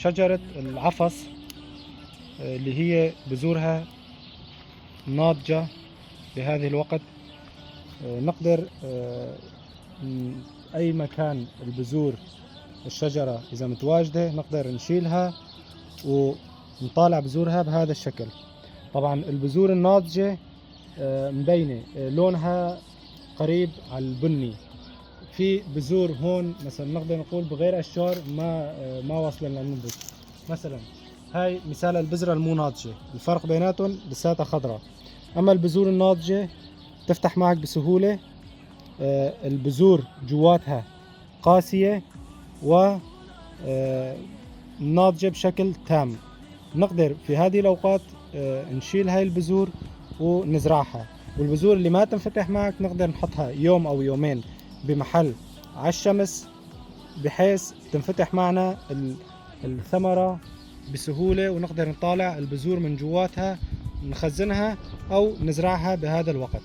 شجرة العفص اللي هي بذورها ناضجة بهذه الوقت. نقدر أي مكان البذور الشجرة إذا متواجدة نقدر نشيلها ونطالع بذورها بهذا الشكل. طبعا البذور الناضجة مبينة، لونها قريب على البني. في بذور هون مثلا نقدر نقول بغير أشجار ما واصلة للنضج. مثلا هاي مثال البذرة المو ناضجة، الفرق بيناتهم لساتها خضراء. أما البذور الناضجة تفتح معك بسهولة، البذور جواتها قاسية و ناضجة بشكل تام. نقدر في هذه الأوقات نشيل هاي البذور ونزرعها، والبذور اللي ما تنفتح معك نقدر نحطها يوم أو يومين بمحل على الشمس بحيث تنفتح معنا الثمرة بسهولة، ونقدر نطالع البذور من جواتها نخزنها أو نزرعها بهذا الوقت.